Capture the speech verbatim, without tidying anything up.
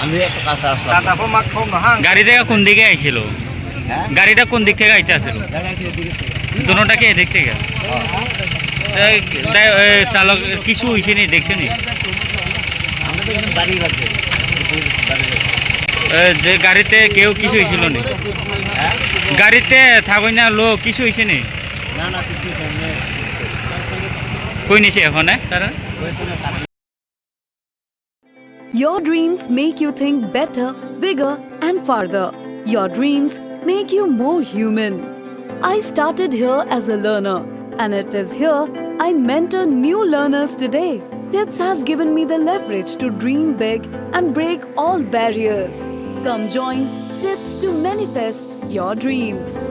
আমি এত কাছে আসলাম। গাড়িটা কোন দিকে আইছিল? হ্যাঁ? গাড়িটা কোন দিক থেকে আইতে আসছিল? দুটোটা কি এদিক থেকে? এই, দে-, এ, চালক কিছু হইছে নি, দেখছে নি? আমরা তো এখানে বাড়ি বাজে। এ, যে গাড়িতে কেউ কিছু হইছিল নি? হ্যাঁ? গাড়িতে থাকই না লোক কিছু হইছে নি? না, না, কিছু হয়নি। কই নিছে এখন, এ, তারা? Your dreams make you think better, bigger, and farther. Your dreams make you more human. I started here as a learner, and it is here I mentor new learners today. Tips has given me the leverage to dream big and break all barriers. Come join Tips to manifest your dreams.